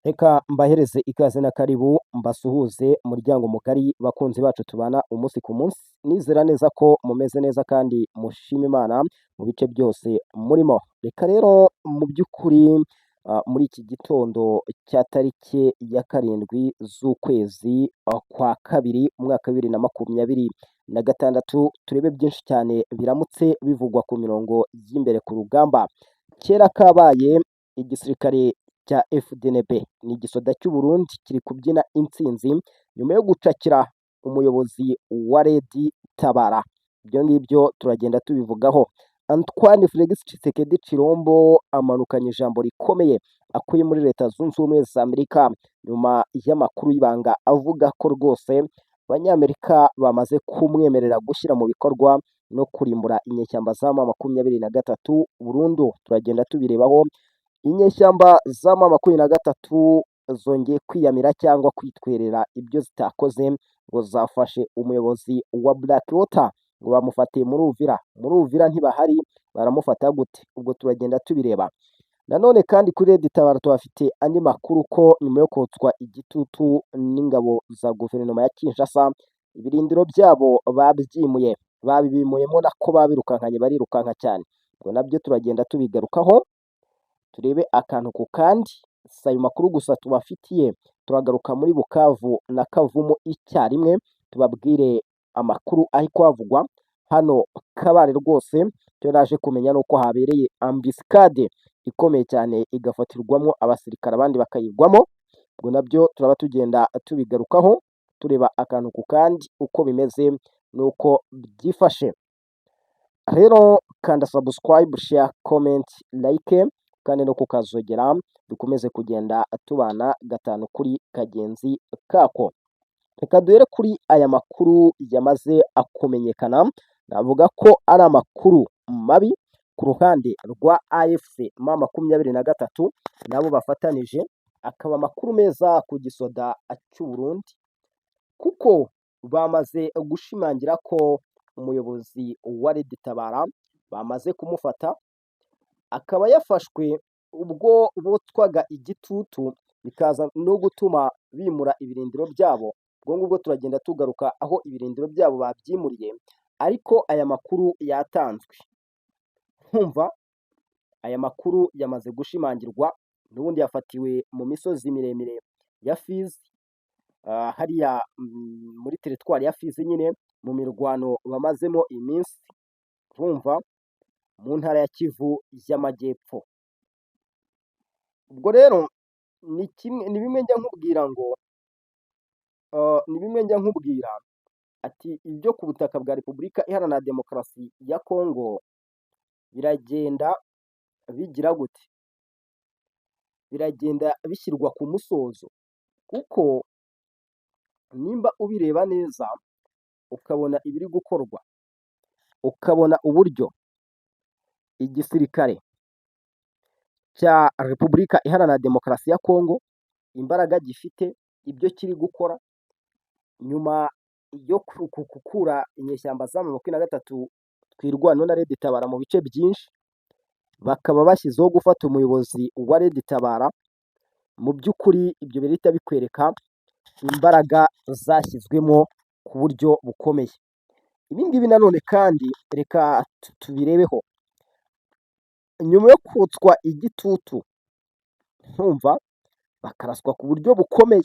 Reka mbahereze ikaze na karibu, mbasuhuze muryango mugari, bakunzi bacu tubana umunsi ku munsi. Nizera neza ko mumeze neza kandi mushima Imana mu bice byose murimo. Reka rero mu by'ukuri muri iki gitondo cya tariki ya 7 z'ukwezi kwa kabiri, umwaka wa 2026, turebe byinshi cyane biramutse bivugwa ku mirongo y'imbere ku rugamba. Kera kabaye, igisirikare cya FDNB ni igisoda cy'u Burundi kiri kubyina intsinzi nyuma yo gucakira umuyobozi wa Red Tabara. Ibyo ngibyo turagenda tubivugaho. Antoine Felix Tshisekedi Tshilombo amanukanye ijambo rikomeye akuye muri Leta Zunze Ubumwe za Amerika, nyuma y'amakuru y'ibanga avuga ko rwose Abanyamerika bamaze kumwemerera gushyira mu bikorwa no kurimbura inyeshyamba za M23 burundu. Turagenda tubirebaho. Inyeshyamba za M23 zongeye kwiyamira cyangwa kwitwerera ibyo zitakoze, ngo zafashe umuyobozi wa Blackwater, ngo bamufatiye muri Uvira. Muri Uvira ntibahari, baramufata gute? Ubwo turagenda tubireba. Nanone kandi kuri Red Tabara tubafite andi makuru ko nyuma yo kotswa igitutu n'ingabo za guverinoma ya Kinshasa, ibirindiro byabo babyimuye, babibimuyemo, nako babirukankanye, barirukanka cyane. Ubwo nabyo turagenda tubigarukaho, turebe akantu ku kandi. Si ayo makuru gusa tubafitiye, turagaruka muri Bukavu na Kavumu icyarimwe, tubabwire amakuru ari kuhavugwa. Hano Kabare rwose icyo naje kumenya ni uko habereye embuscade ikomeye cyane, igafatirwamo abasirikare, abandi bakayigwamo. Ubwo nabyo turaba tugenda tubigarukaho, tureba akantu ku kandi uko bimeze n'uko byifashe. Rero kanda subscribe, share, comment, like kandi no kukazogera, dukomeze kugenda tubana gatanu kuri kagenzi kako. Reka duhere kuri aya makuru yamaze kumenyekana. Navuga ko ari amakuru mabi ku ruhande rwa AFC M23 nabo bafatanije, akaba amakuru meza ku gisoda cy'u Burundi, kuko bamaze gushimangira ko umuyobozi wa Red Tabara bamaze kumufata, akaba yafashwe ubwo botswaga igitutu, bikaza no gutuma bimura ibirindiro byabo. Ubwo ngubwo turagenda tugaruka aho ibirindiro byabo babyimuriye, ariko aya makuru yatanzwe. Nkumva aya makuru yamaze gushimangirwa, n'ubundi yafatiwe mu misozi miremire ya Fizi, hariya muri teritwari ya Fizi nyine, mu mirwano bamazemo iminsi, urumva, mu ntara ya Kivu y'Amajyepfo. Ubwo rero ni kimwe, ni bimwe njya nkubwira ngo ni bimwe njya nkubwira ati ibyo ku butaka bwa Repubulika Iharanira Demokarasi ya Kongo biragenda bigira gute? Biragenda bishyirwa ku musozo, kuko nimba ubireba neza ukabona ibiri gukorwa, ukabona uburyo igisirikare cya Repubulika Iharanira Demokarasi ya Kongo imbaraga gifite, ibyo kiri gukora nyuma yo gukura inyeshyamba za M23 Twirwaneho na Red Tabara mu bice byinshi, bakaba bashyizeho gufata umuyobozi wa Red Tabara, mu by'ukuri ibyo birahita bikwereka imbaraga zashyizwemo ku buryo bukomeye. Ibi ngibi nanone kandi reka tubirebeho. Nyuma yo kotswa igitutu, nkumva bakaraswa ku buryo bukomeye,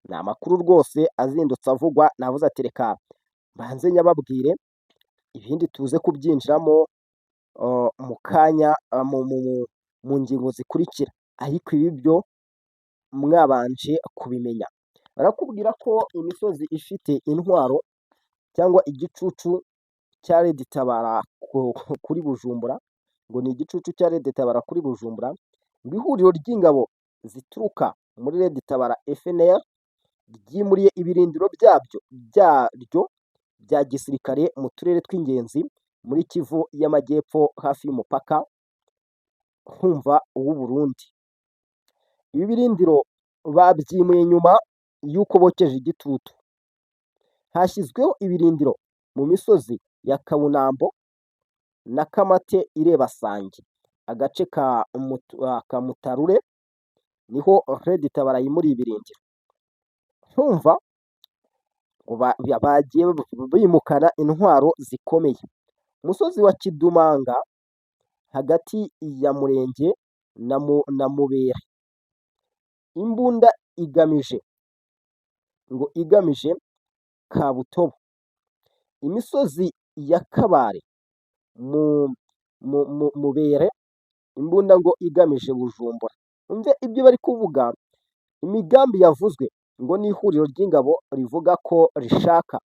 ni amakuru rwose azindutse avugwa. Navuze ati reka mbanze nyababwire, ibindi tuze kubyinjiramo mu kanya mu ngingo zikurikira, ariko ibi byo mwabanje kubimenya. Barakubwira ko imisozi ifite intwaro cyangwa igicucu cya Red Tabara kuri Bujumbura, ngo ni igicucu cya Red Tabara kuri Bujumbura, ngo ihuriro ry'ingabo zituruka muri Red Tabara FNL ryimuriye ibirindiro byabyo byaryo bya gisirikare mu turere tw'ingenzi muri Kivu y'Amajyepfo, hafi y'umupaka nkumva w'u Burundi. Ibi birindiro babyimuye nyuma y'uko bokeje igitutu. Hashyizweho ibirindiro mu misozi ya Kabunambo na Kamate ireba Sange, agace ka Mutarure. Niho Red Tabara yimuriye ibirindiro. Ntumva ngo bagiye bimukana intwaro zikomeye. Umusozi wa Kidumanga hagati ya Murenge na Mubere. Imbunda igamije ngo igamije Kabutobo. Imisozi ya Kabare mu Mubere, imbunda ngo igamije Bujumbura. Umve ibyo bari kuvuga, imigambi yavuzwe ngo ni ihuriro ry'ingabo rivuga ko rishaka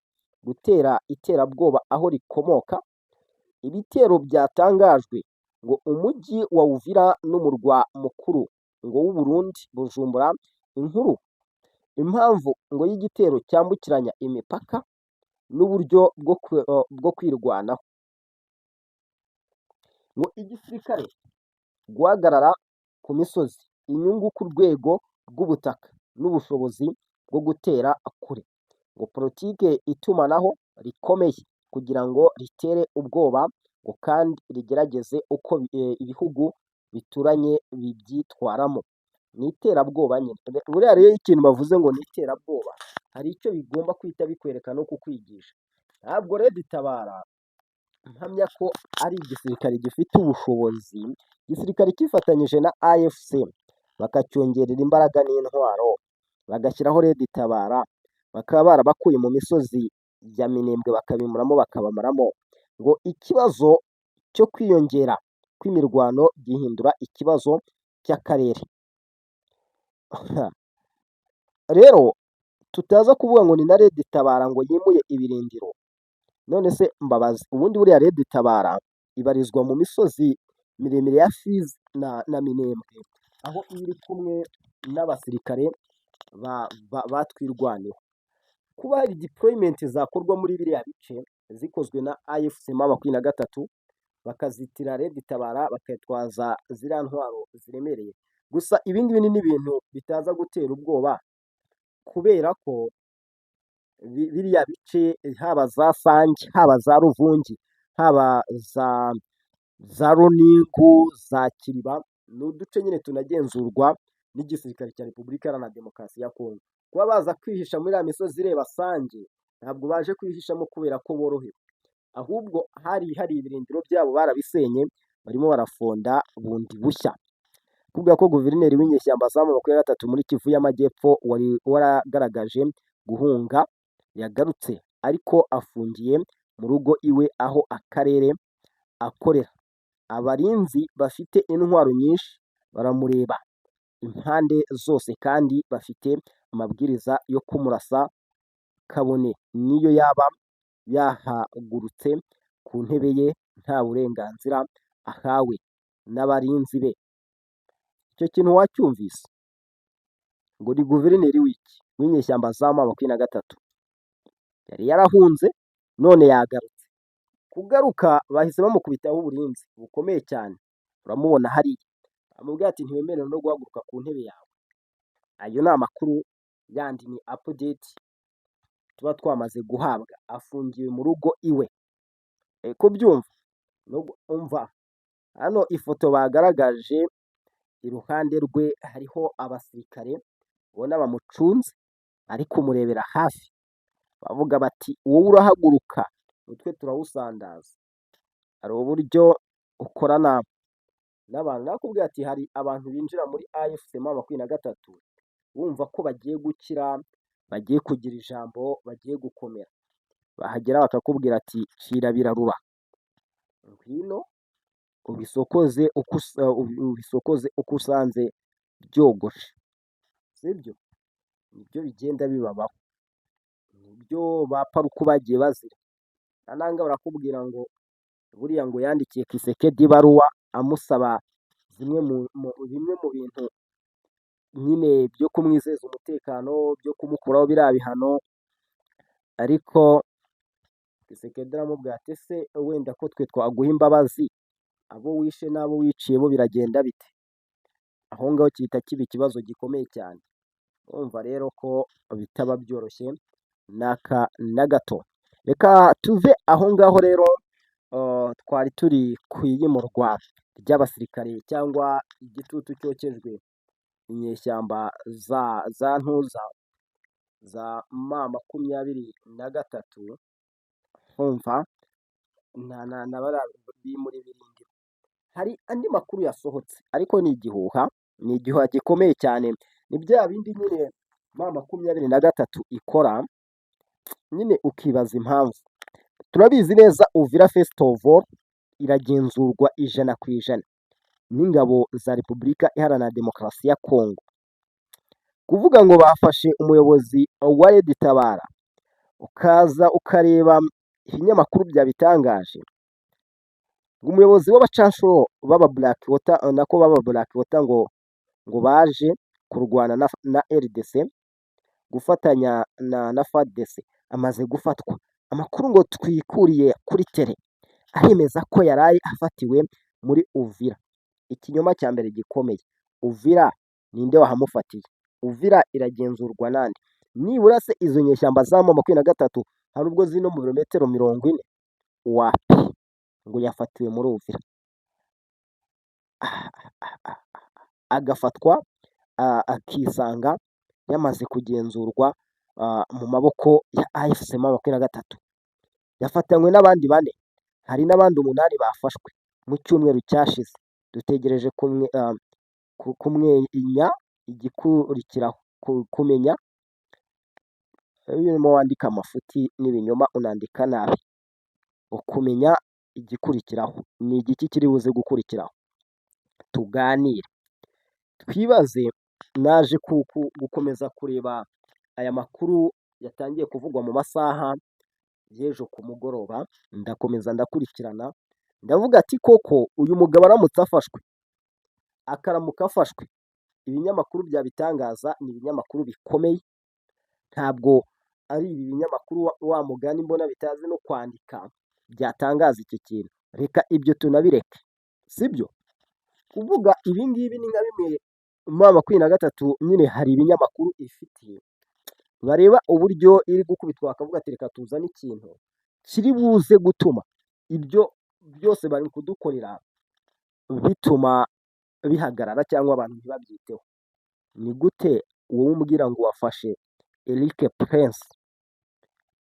gutera iterabwoba aho rikomoka. Ibitero byatangajwe ngo umujyi wa Uvira n'umurwa mukuru ngo w'u Burundi Bujumbura. Inkuru impamvu ngo y'igitero cyambukiranya imipaka n'uburyo bwo kwirwanaho. Ngo igisirikare guhagarara ku misozi, inyungu ku rwego rw'ubutaka n'ubushobozi bwo gutera kure. Ngo politike itumanaho rikomeye kugira ngo ritere ubwoba, ngo kandi rigerageze uko ibihugu bituranye bibyitwaramo. Ni iterabwoba nyine. Buriya rero ikintu bavuze ngo ni iterabwoba, hari icyo bigomba guhita bikwereka no kukwigisha. Ntabwo Red Tabara mpamya ko ari igisirikare gifite ubushobozi, igisirikare cyifatanyije na AFC bakacyongerera imbaraga n'intwaro, bagashyiraho Red Tabara, bakaba barabakuye mu misozi ya Minembwe bakabimuramo bakabamaramo. Ngo ikibazo cyo kwiyongera kw'imirwano gihindura ikibazo cy'akarere. Rero tutaza kuvuga ngo ni na Red Tabara ngo yimuye ibirindiro. None se mbabazi, ubundi buriya Red Tabara ibarizwa mu misozi miremire ya Fizi na Minembwe, aho iba iri kumwe n'abasirikare batwirwaneho. Kuba hari deployment zakorwa muri biriya bice zikozwe na AFC M23, bakazitira Red Tabara, bakitwaza ziriya ntwaro ziremereye. Gusa ibi ngibi ni n'ibintu bitaza gutera ubwoba, kubera ko biriya bice, haba za Sange, haba za Ruvungi, haba za Runingu, za Kiriba, ni uduce nyine tunagenzurwa n'igisirikare cya Repubulika Iharanira Demokarasi ya Kongo. Kuba baza kwihisha muri iriya misozi ireba Sange, ntabwo baje kwihishamo kubera ko borohewe, ahubwo hari hari ibirindiro byabo barabisenye, barimo barafonda bundi bushya. Kuvuga ko guverineri w'inyeshyamba za M23 muri Kivu y'Amajyepfo wari waragaragaje guhunga yagarutse, ariko afungiye mu rugo iwe aho akarere akorera. Abarinzi bafite intwaro nyinshi baramureba impande zose kandi bafite amabwiriza yo kumurasa kabone niyo yaba yahagurutse ku ntebe ye nta burenganzira ahawe n'abarinzi be. Icyo kintu wacyumvise? Ngo ni guverineri w'iki? W'inyeshyamba za M23. Yari yarahunze none yagarutse. Kugaruka bahise bamukubitaho uburinzi bukomeye cyane. Uramubona hariya. Bamubwiye ati: "Ntiwemerewe no guhaguruka ku ntebe yawe." Ayo ni amakuru yandi, ni update tuba twamaze guhabwa. Afungiwe mu rugo iwe. Kubyumva? Umva hano ifoto bagaragaje, iruhande rwe hariho abasirikare ubona bamucunze, ari kumurebera hafi, bavuga bati: "Wowe urahaguruka umutwe turawusandaza." Hari uburyo ukorana n'abantu, nakubwiye ati hari abantu binjira muri AFC M23 bumva ko bagiye gukira, bagiye kugira ijambo, bagiye gukomera, bahagera bakakubwira ati: "Cira birarura, ngwino ubisokoze uko ubisokoze uko usanze byogoshe." Sibyo? Nibyo bigenda bibabaho, nibyo ba Paluku bagiye bazira. Nananga barakubwira ngo buriya ngo yandikiye Tshisekedi ibaruwa amusaba zimwe mu bimwe mu bintu nyine byo kumwizeza umutekano, byo kumukuraho biriya bihano, ariko Tshisekedi aramubwira ati: "Ese wenda ko twe twaguha imbabazi, abo wishe n'abo wiciye bo biragenda bite?" Aho ngaho gihita kiba ikibazo gikomeye cyane. Urumva rero ko bitaba byoroshye n'aka na gato. Reka tuve aho ngaho rero, twari turi ku iyimurwa ry'abasirikare cyangwa igitutu cyokejwe Inyeshyamba za ntuza za M23, umva na bariya bimura ibirindiro. Hari andi makuru yasohotse, ariko ni igihuha, ni igihuha gikomeye cyane. Ni bya bindi nyine M23 ikora nyine, ukibaza impamvu. Turabizi neza, Uvira first of all iragenzurwa 100% n'ingabo za Repubulika Iharanira Demokarasi ya Kongo. Kuvuga ngo bafashe umuyobozi wa RED Tabara, ukaza ukareba ibinyamakuru byabitangaje ngo umuyobozi w'abacanshuro b'aba Black Water, nako b'aba Black Water, ngo baje kurwana na RDC, gufatanya na FARDC, amaze gufatwa. Amakuru ngo twikuriye kuri terrain aremeza ko yaraye afatiwe muri Uvira. Ikinyoma cya mbere gikomeye: Uvira ninde wahamufatiye? Uvira iragenzurwa nande? Nibura se izo nyeshyamba za M23 hari ubwo zino mu birometero 40? Wapi, ngo yafatiwe muri Uvira, agafatwa akisanga yamaze kugenzurwa mu maboko ya AFC M23. Yafatanywe n'abandi bane, hari n'abandi umunani bafashwe mu cyumweru cyashize. Dutegereje kumenya igikurikiraho, kumenya. Iyo urimo wandika amafuti n'ibinyoma, unandika nabi. Kumenya igikurikiraho ni igiki kiri buze gukurikiraho? Tuganire, twibaze. Naje gukomeza kureba aya makuru yatangiye kuvugwa mu masaha y'ejo ku mugoroba, ndakomeza ndakurikirana, ndavuga ati: "Koko uyu mugabo aramutse afashwe, akaramuka afashwe, ibinyamakuru byabitangaza ni ibinyamakuru bikomeye, ntabwo ari ibi binyamakuru wa mugani mbona bitazi no kwandika byatangaza iki kintu." Reka ibyo tunabireke, sibyo? Kuvuga ibi ngibi ni nka bimwe M23 nyine, hari ibinyamakuru ifitiye bareba uburyo iri gukubitwa, bakavuga ati: "Reka tuzane ikintu kiri buze gutuma ibyo byose bari kudukorera bituma bihagarara cyangwa abantu ntibabyiteho." Ni gute wowe umbwira ngo wafashe Erik Prince?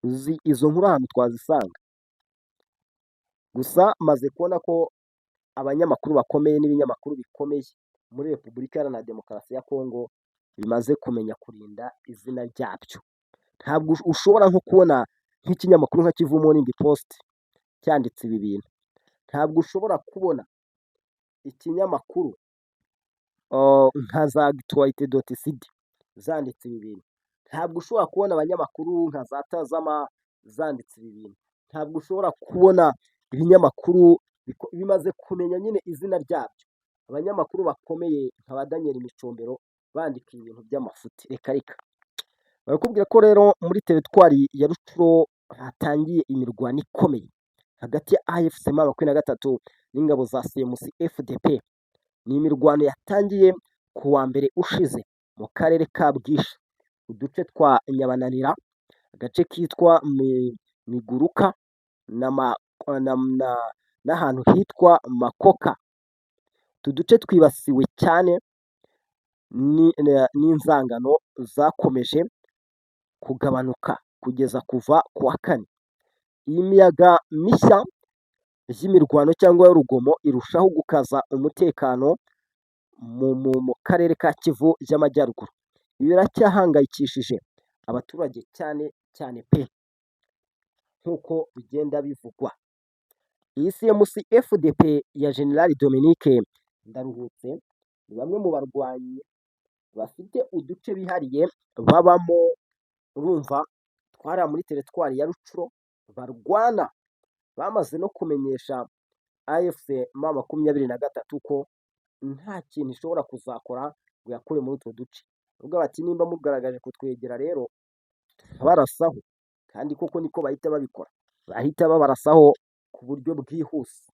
Uzi izo nkuru ahantu twazisanga? Gusa maze kubona ko abanyamakuru bakomeye n'ibinyamakuru bikomeye muri Repubulika Iharanira Demokarasi ya Kongo bimaze kumenya kurinda izina ryabyo. Ntabwo ushobora nko kubona nk'ikinyamakuru nka Kivu Morning Post cyanditse ibi bintu. Ntabwo ushobora kubona ikinyamakuru nka za Actualité.cd zanditse ibi bintu. Ntabwo ushobora kubona abanyamakuru nka za Tazama zanditse ibi bintu. Ntabwo ushobora kubona ibinyamakuru bimaze kumenya nyine izina ryabyo, abanyamakuru bakomeye nka ba Daniel Micombero bandika ibintu by'amafuti. Reka reka. Barakubwira ko rero muri teritwari ya Rutshuru hatangiye imirwano ikomeye hagati ya AFC M23 n'ingabo za CMC FDP. Ni imirwano yatangiye ku wa mbere ushize mu karere ka Bwisha, uduce twa Nyabananira, agace kitwa Miguruka n'ahantu hitwa Makoka. Utu duce twibasiwe cyane n'inzangano zakomeje kugabanuka kugeza kuva ku wa kane. Iyi miyaga mishya y'imirwano cyangwa y'urugomo irushaho gukaza umutekano mu karere ka Kivu y'Amajyaruguru. Ibi biracyahangayikishije abaturage cyane cyane pe, nk'uko bigenda bivugwa. Iyi CMC FDP ya General Dominique Ndaruhutse ni bamwe mu barwanyi bafite uduce bihariye babamo, urumva twari muri teritwari ya Rutshuru barwana, bamaze no kumenyesha AFC M23 ko nta kintu ishobora kuzakora ngo yakure muri utwo duce. Bavuga bati: "Nimba mugaragaje kutwegera rero barasaho." Kandi koko niko bahita babikora, bahita babarasaho ku buryo bwihuse.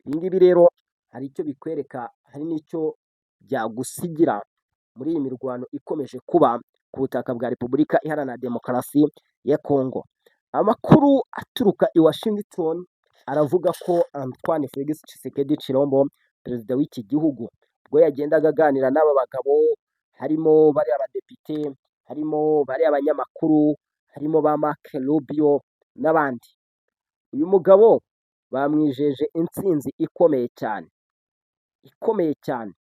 Ibi ngibi rero hari icyo bikwereka, hari n'icyo byagusigira muri iyi mirwano ikomeje kuba ku butaka bwa Repubulika Iharanira Demokarasi ya Kongo. Amakuru aturuka i Washington aravuga ko Antoine Felix Tshisekedi Tshilombo, perezida w'iki gihugu, ubwo yagendaga aganira n'aba bagabo, Harimo bariya badepite, harimo bariya banyamakuru, harimo ba Mark Rubio n'abandi. Uyu mugabo bamwijeje intsinzi ikomeye cyane, ikomeye cyane.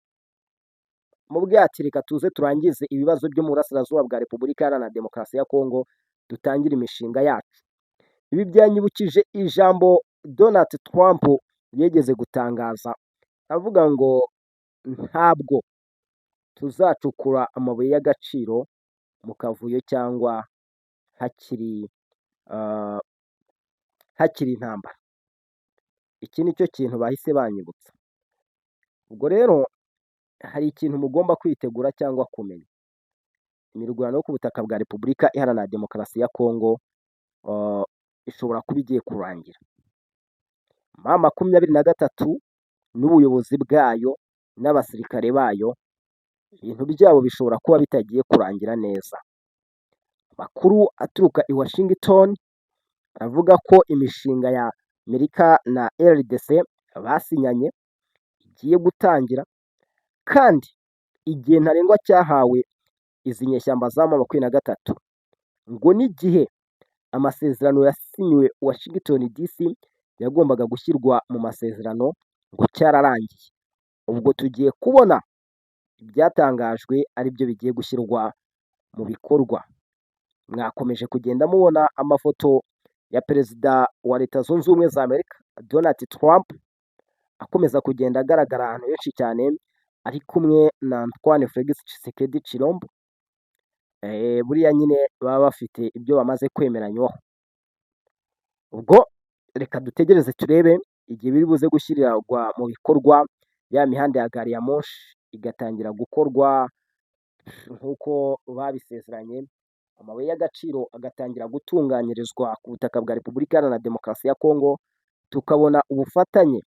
Mubwiye ati: "Reka tuze turangize ibibazo byo mu burasirazuba bwa Repubulika Iharanira Demokarasi ya Kongo, dutangire imishinga yacu." Ibi byanyibukije ijambo Donald Trump yigeze gutangaza avuga ngo: "Ntabwo tuzacukura amabuye y'agaciro mu kavuyo cyangwa hakiri intambara." Iki ni cyo kintu bahise banyibutsa. Ubwo rero hari ikintu mugomba kwitegura cyangwa kumenya: imirwano yo ku butaka bwa Repubulika Iharanira Demokarasi ya Kongo ishobora kuba igiye kurangira. M23 n'ubuyobozi bwayo n'abasirikare bayo, ibintu byabo bishobora kuba bitagiye kurangira neza. Amakuru aturuka i Washington avuga ko imishinga ya Amerika na RDC basinyanye igiye gutangira, kandi igihe ntarengwa cyahawe izi nyeshyamba za M23 ngo n'igihe amasezerano yasinyiwe Washington DC yagombaga gushyirwa mu masezerano ngo cyararangiye. Ubwo tugiye kubona ibyatangajwe ari byo bigiye gushyirwa mu bikorwa. Mwakomeje kugenda mubona amafoto ya Perezida wa Leta Zunze Ubumwe za Amerika Donald Trump akomeza kugenda agaragara ahantu henshi cyane ari kumwe na Antoine Felix Tshisekedi Tshilombo. Buriya nyine baba bafite ibyo bamaze kwemeranywaho. Ubwo reka dutegereze turebe igihe biri buze gushyirirwa mu bikorwa, ya mihanda ya gari ya moshi igatangira gukorwa nk'uko babisezeranye, amabuye y'agaciro agatangira gutunganyirizwa ku butaka bwa Repubulika Iharanira Demokarasi ya Kongo, tukabona ubufatanye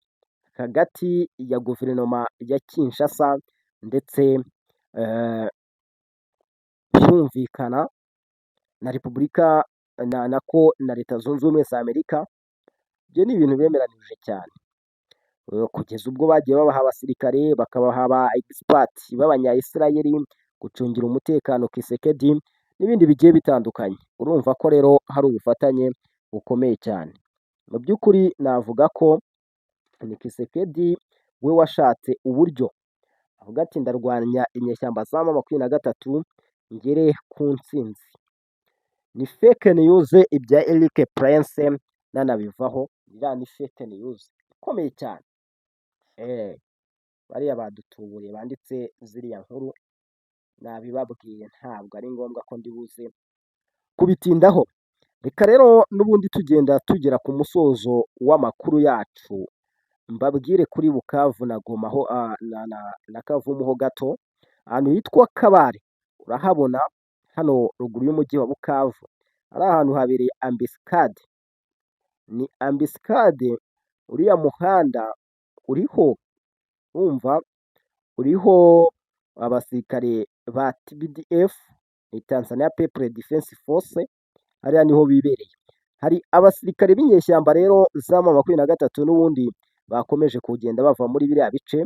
hagati ya guverinoma ya Kinshasa ndetse byumvikana na Repubulika nako na Leta Zunze Ubumwe za Amerika. Ibyo ni ibintu bemeranije cyane, kugeza ubwo bagiye babaha abasirikare, bakabaha aba expert b'abanya-Israel gucungira umutekano Tshisekedi n'ibindi bigiye bitandukanye. Urumva ko rero hari ubufatanye bukomeye cyane. Mu by'ukuri navuga ko ni Tshisekedi we washatse uburyo avuga ati: "Ndarwanya inyeshyamba za M23 ngere ku ntsinzi." Ni fake news ibya Erik Prince, nanabivaho, iriya ni fake news ikomeye cyane. Bariya badutuburiye banditse ziriya nkuru, nabibabwiye, ntabwo ari ngombwa ko ndi buze kubitindaho. Reka rero n'ubundi tugenda tugera ku musozo w'amakuru yacu, mbabwire kuri Bukavu na Goma ho na Kavumu ho gato, ahantu hitwa Kabare urahabona hano ruguru y'umujyi wa Bukavu, ari ahantu habereye embuscade. Ni embuscade, uriya muhanda uriho, urumva, uriho abasirikare ba TPDF, ni Tanzania People Defense Force, hariya niho bibereye. Hari abasirikare b'inyeshyamba rero za M23 n'ubundi bakomeje kugenda bava muri biriya bice,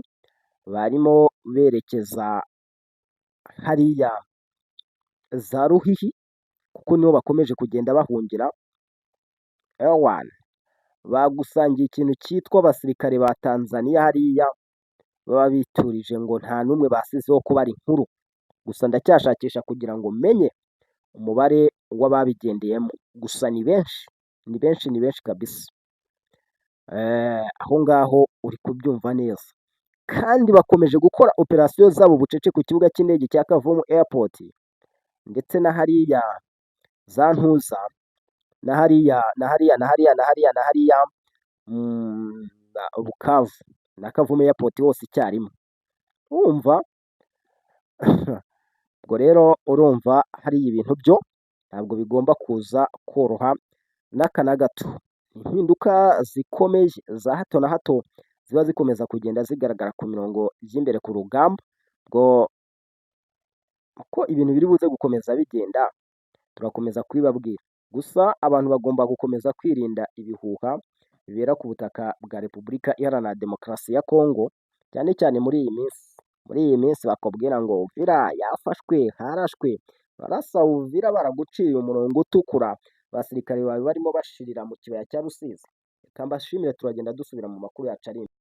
barimo berekeza hariya za Ruhihi, kuko niho bakomeje kugenda bahungira. Ewana, bagusangiye ikintu cyitwa abasirikare ba Tanzania hariya baba biturije, ngo nta n'umwe basizeho kubara inkuru. Gusa ndacyashakisha kugira ngo menye umubare w'ababigendeyemo, gusa ni benshi, ni benshi, ni benshi kabisa. Aho ngaho uri kubyumva neza, kandi bakomeje gukora operasiyo zabo bucece ku kibuga cy'indege cya Kavumu Airport, ndetse na hariya za Ntuza, na hariya, na hariya, na hariya, na hariya, na hariya Bukavu na Kavumu Airport hose icyarimwe. Urumva ubwo rero, urumva hariya ibintu byo ntabwo bigomba kuza koroha n'aka na gato. Impinduka zikomeye za hato na hato ziba zikomeza kugenda zigaragara ku mirongo y'imbere ku rugamba. Ubwo uko ibintu biri buze gukomeza bigenda turakomeza kubibabwira. Gusa abantu bagomba gukomeza kwirinda ibihuha bibera ku butaka bwa Repubulika Iharanira Demokarasi ya Kongo, cyane cyane muri iyi minsi. Muri iyi minsi bakubwira ngo Uvira yafashwe, harashwe, barasa Uvira baraguciye umurongo utukura, abasirikare bawe barimo bashirira mu kibaya cya Rusizi. Reka mbashimire, turagenda dusubira mu makuru yacu ari imbere.